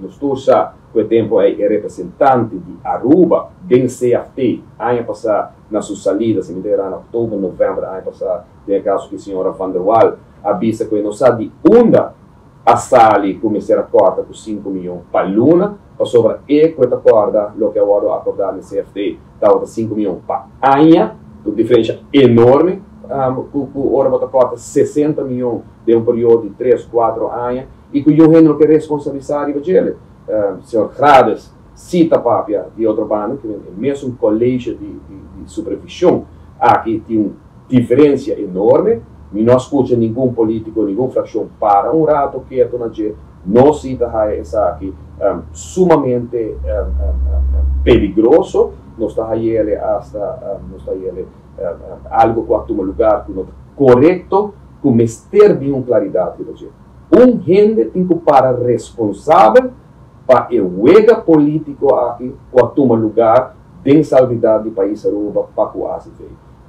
Nos tur sa cu e tempo ey e representante di Aruba den CFT aña pasa na su salida, si mi ta era na october, november aña pasa, den e caso cu señora Van der Wal a bisa cu e no sa di unda a sali cu mester a corta cu 5 miyon pa luna, pasobra e cu e ta corda loke a wordo acorda den CFT tabata 5 miyon pa aña, un diferencia enorme cu ora bo ta corta 60 miyon den un periodo di 3, 4 aña y cu niun hende no ke responsabilisa riba djele. Señor Grades si ta papia di otro banda, cu e mesun college di supervision aki tin un diferencia enorme. Mi no a scucha ningun politico, ningun fraccion para un rato keto na dje. Nos si ta haya esaki sumamente peligroso. Nos ta hayele hasta nos ta hayele algo cu a tuma lugar cu no ta corecto, cu mester bin un claridad riba dje. Un hende tin cu para responsabel pa e wega politico aki cu a tuma lugar den salubridad di pais Aruba pa cu AZV.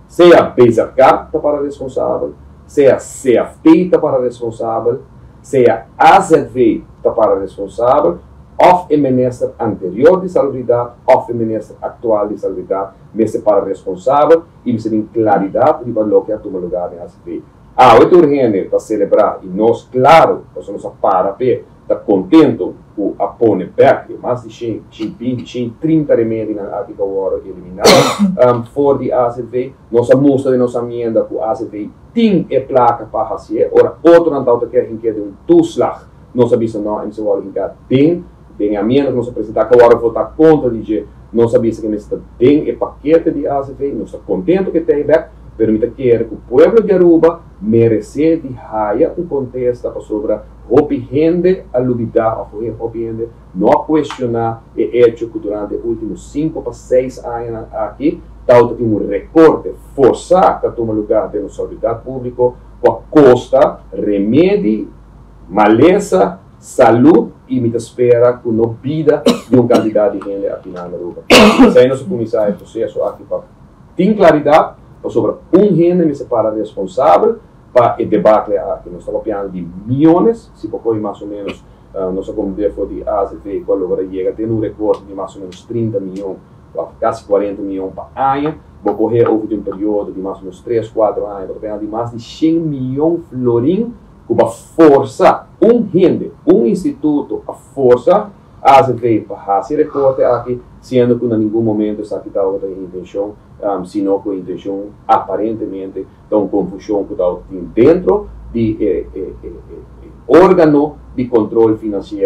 Sea BZK ta para responsabel, sea CFT ta para responsabel, sea AZV ta para responsabel, of e minister anterior di salubridad of e minister actual di salubridad mester para responsabel y mester tin claridad riba loke a tuma lugar den AZV. Awe tur hende ta celebra y nos, claro, pasobra nos a para pe, ta contento cu a pone bek e mas di 100, 120, 130 remedinan aki cu a wordo elimina for di AZV. Nos a mustra den nos amienda cu AZV tin e placa pa hacié. Ora otronan tawata kier hink'é den un toeslag, nos a bisa no, e mester wordo hinká den e amienda cu nos a presenta, cu a wordo vota contra di dje. Nos a bisa cu e mester ta den e pakete di AZV. Nos ta contento cu e ta bek, pero mi ta kere cu pueblo di Aruba merece di haya un contesta, pasobra hopi hende a lubida of hopi hende no a cuestiona e hecho cu durante e ultimo 5 pa 6 añanan aki tawata tin un recorte forsa cu a tuma lugar den nos salubridad publico cu a costa remedi, malesa, salud y mi ta spera cu no bida di un cantidad di hende aki na Aruba. Esey nos a cuminsa e proceso aki pa tin claridad, pasobra un hende mester para responsabel pa e debacle aki. Nos ta papiando di miyones, si bo coge mas o menos, nos a comprende for di AZV cu a logra yega den un recorte di mas o menos 30 miyon, of casi 40 miyon pa aña. Bo coge over di un periodo di mas o menos 3, 4 aña, bo ta papiando di mas di 100 miyon florin cu pa forsa un hende, un instituto a forsa AZV pa haci recorte aki, siendo cu na ningun momento esaki tabata e intencion, sino cu e intencion aparentemente ta un confusion cu tabata tin dentro di e organo di control financiero.